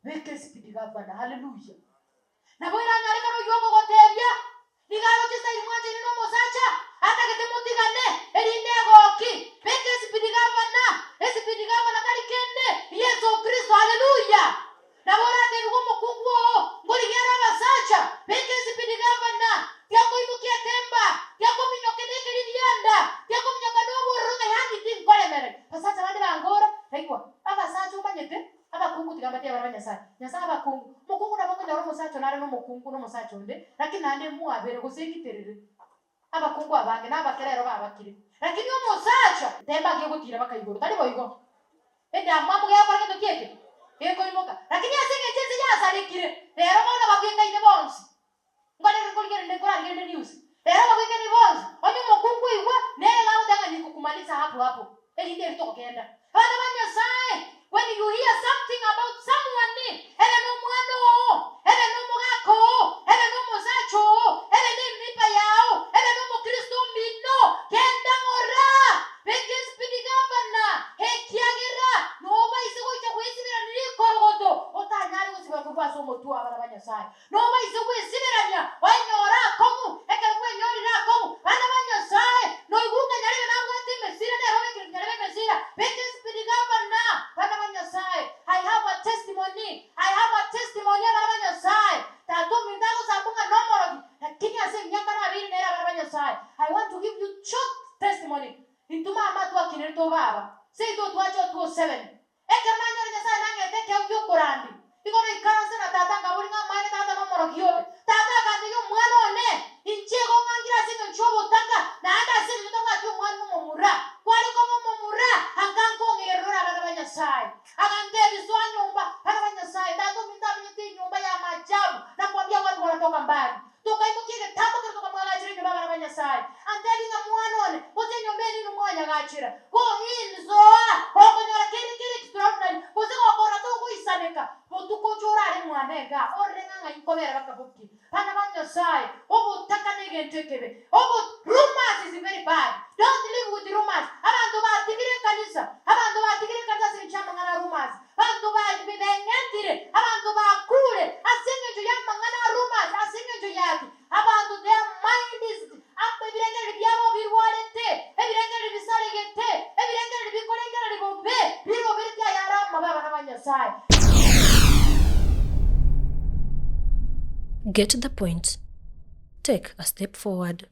Beka esipidi gavana. Haleluya! Nabo eranyarekane oyio okogoteebia, Nigo aroche Sairi mwanchaine nomosacha, atagete motigane, erinde egoki. Beka esipidi gavana. Esipidi gavana tari kende, Yeso Kristo. Haleluya! Nabo orateebigwe omokungu oo, Nkorigia are abasacha. Beka esipidi gavana. Tiakoimokia etemba, tiakominyoka nekeririanda, tiakominyoka nobororo ng'a yaani tinkoremereria. Abasacha bande bangora, taigwa. Abasacha omanyete, Abakungu tiga mbatige bare ba Nyasae. Nyasae abakungu. Omokungu nabo okonyora omosacha one are nomokungu nomosacha onde, lakini naende mwabere gose eng'iterere. Abakungu abange nabake rero babakire. Lakini omosacha temba gegotira baka igoro, tari boigo? Endamwamu gegokora gento ki eke? Gekoimoka. Lakini ase eng'encho ense yasarekire, rero bono babwekaine bonsi. Nkorere nkorigerende nkorarigerende news. Rero babwekaine bonsi, onye omokungu oigwa, nere iga agoteba ng'a nikokumaliza hapo hapo, erinde eri togokenda. Abana ba Nyasae, when you hear something about someone, ebe nomwana oo, ebe nomogaka oo, ebe nomosacha oo, ebe nemipa yao, ebe nomokristo omino, genda ng'ora, beka esipidi gavana, ekiagera nobaise gocha gwesiberania rikorogoto, otanyare gosibera korwa ase omotwe o abana ba Nyasae. Nobaise gwesiberania oenyore akong'u, ekero kwenyorire akong'u, bana ba Nyasae, noigwe ng'a nyarebe nabwate emesira, nere obekire nyarebe emesira, beka esipidi gavana, bana ba Nyasae, I have a testimony, I have a testimony abana ba Nyasae, tata ominto agosambwa ng'a nomorogi, lakini ase emiaka nabeire nere abana ba Nyasae, I want to give you short testimony, intwe mama twakinerete obaba, seito twacha otwo seven, Ekero nanyora Nyasae nang'ete ekeegwa gi'okorandia, igo naikaranse na tata nkaboria ng'a amaene tata nomorogi obe. Tata akantebia, Omwana one, inche igo ng'angire ase engencho y'obotaka, naende ase engencho ntabwati omwana omomura. Kware koba omomura, anga nkong'egerera ore abana ba Nyasae. Agantebia, Soa nyomba, bana ba Nyasae, tata ominto amenyete enyomba y'amajabu, nakwambia watu wanatoka mbali. Tokaimokia egetambo keria tokamwagachera enyomba y'abana ba Nyasae. Antebi ng'a mwana one, gose enyomba eye ninwe mwanyagachera. Go in, soa, gokonyora kende kere extraordinary, gose gokorora togoisaneka, botuko oche orare mwane igaa, orore ng'a ng'ai nkobera bakabokie. Bana ba Nyasae, obotaka negento ekebe. Obo rumors is very bad. Don't live with rumors. Abanto batigire ekanisa, abanto batigire ekanisa ase eng'encho y'amang'ana a rumors. Abanto beng'entire, abanto bakuure ase engencho y'amang'ana a rumors, ase engencho yaki? Abanto their mind is ebirengererio biabo birwarete, ebirengererio bisaregete, ebirengererio bikorengereria bobe, biroberetie ayare amabe abana ba Nyasae. Get the point. Take a step forward.